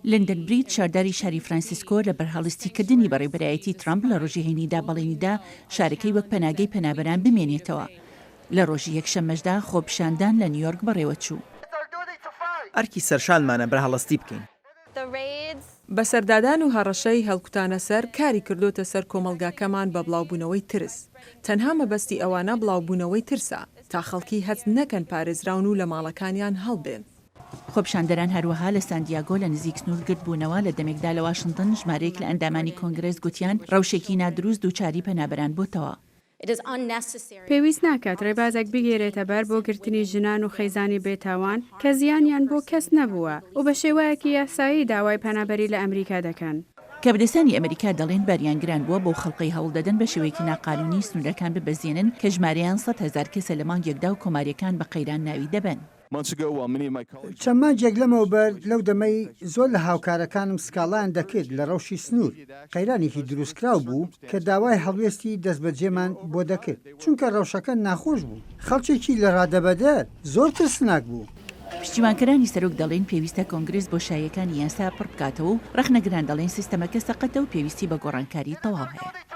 لندن بریج، شارداری شاری فرانسیسکۆ لە بەرهەڵستیکردنی بەڕێوبەرایەتی ترەمپ لە ڕۆژی هەینیدا بەڵێنیدا شارەکەی وەک پەناگەی پەنابەران بمێنێتەوە. لە ڕۆژی یەکشەممەشدا خۆپیشاندان لە نیویۆرک بەڕێوەچوو. ئەرکی سەرشانمانە بەرهەڵستی بکەین. بەسەردادان و هەڕەشەی هەڵکوتانە سەر کاری کردۆتە سەر کۆمەڵگاکەمان بە بڵاوبوونەوەی ترس. تەنها مەبەستی ئەوانە بڵاوبوونەوەی ترسە تا خەڵکی هەست نەکەن پارێزراون و لە ماڵەکانیان هەڵبێن. خۆپیشاندەران هەروەها لە ساندیاگۆ لە نزیک سنوور گردبوونەوە، لە دەمێکدا لە واشنتن ژمارەیەک لە ئەندامانی کۆنگرێس گوتیان ڕەوشێکی نادروست دووچاری پەنابەران بۆتەوە. پێویست ناکات ڕێبازێک بگیرێتە بەر بۆ گرتنی ژنان و خێزانی بێتاوان کە زیانیان بۆ کەس نەبووە و بە شێوایەکی یاسایی داوای پەنابەری لە ئەمریکا دەکەن. کاربەدەستانی ئەمریکا دەڵێن باریان گران بووە بەو خەڵکەی هەوڵدەدەن بە شێوەیەکی ناقانونی سنوورەکان ببەزێنن کە ژمارەیان 100,000 کەسە لە مانگێکدا و کۆمارییەکان بە قەیران ناوی دەبەن. چەند مانگێک لەمەوبەر، لەو دەمەی زۆر لە هاوکارەکانم سکاڵایان دەکرد لە ڕەوشی سنوور، قەیرانێکی دروستکراو بوو کە داوای هەڵوێستی دەستبەجێمان بۆ دەکرد، چونکە ڕەوشەکە ناخۆش بوو، خەڵکێکی لەڕادەبەدەر زۆر ترسناک بوو. پشتیوانکەرانی سەرۆک دەڵێن پێویستە کۆنگرێس بۆشاییەکانی یاسا پڕ بکاتەوە و ڕەخنەگران دەڵێن سیستەمەکە سەقەتە و پێویستی بە گۆڕانکاری تەواو هەیە.